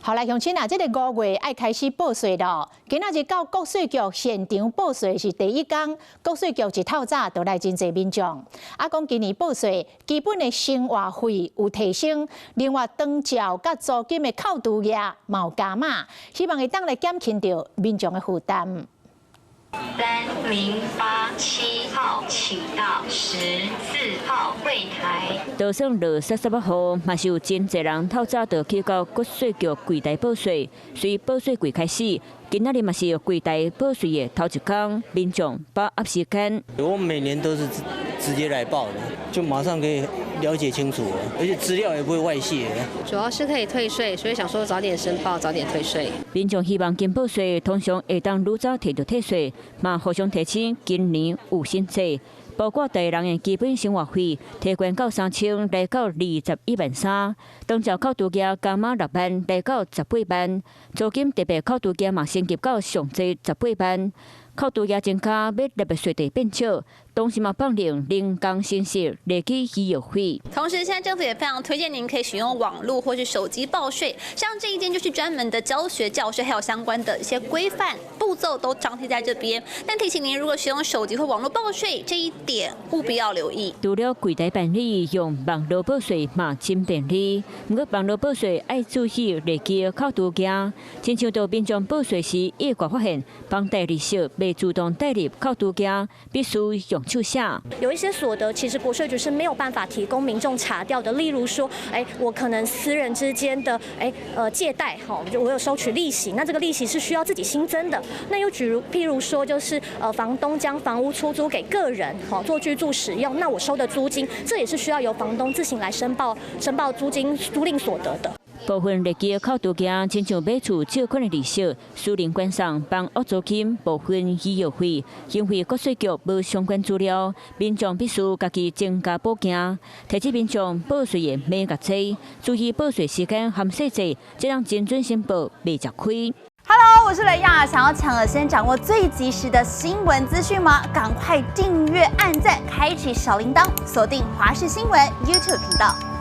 好來，鄉親啊，這个5月愛開始報稅囉。今仔日到國稅局現場報稅是第一工，國稅局一透早就來真濟民眾。啊，講今年報稅基本的生活費有提升，另外長照佮租金的扣除額嘛有加碼，希望會當來減輕著民眾的負擔。 3087號，請到14號櫃檯。就算落澼澼仔雨，嘛是有真濟人透早就去到國稅局櫃台報稅。隨報稅季開始，今仔日嘛是櫃台報稅的頭一工，民眾把握時間。我每年都是直接來報的，就馬上可以了解清楚，而且資料也不會外洩。主要是可以退稅，所以想說早點申報，早點退稅。民眾希望緊報稅，通常會當愈早提著退稅，嘛互相提醒今年有新制，包括台人的基本生活費提懸到3000，來到21.3萬。長照扣除額加碼6萬，來到18萬。租金特別扣除額嘛升級到上濟十八萬。扣除額增加，欲納的稅地變少，同時嘛放寬零工薪食累計醫藥費。同時，現在政府也非常推薦您可以使用網路或是手機報稅，像這一間就是專門的教學繳稅，還有相關的一些規範步驟都張貼在這邊。但提醒您，如果使用手機或網絡報稅，這一點務必要留意。除了櫃台辦理，用網路報稅嘛真便利。毋過網路報稅愛注意累計扣除額，親像著民眾報稅時意外發現房貸利息未自動帶入扣除額，必須用手寫。有一些所得其實國稅局是沒有辦法提供民眾查調的，例如說，哎，我可能私人之間的，哎，借貸，哈，我有收取利息，那這個利息是需要自己新增的。那又舉如，譬如說，就是房東將房屋出租給個人，哈，做居住使用，那我收的租金，這也是需要由房東自行來申報租金租賃所得的。部分累計扣除額，親像買厝借款的利息、私人觀賞、房屋租金、部分醫藥費，因為國稅局無相關資料，民眾必須家己增加補件。提醒民眾報稅的眉角濟，注意報稅時間和細節，這樣精準申報袂吃虧。 Hello，我是雷亞，想要搶先掌握最及時的新聞資訊嗎？趕快訂閱、按讚、開啟小鈴鐺，鎖定華視新聞 YouTube 頻道。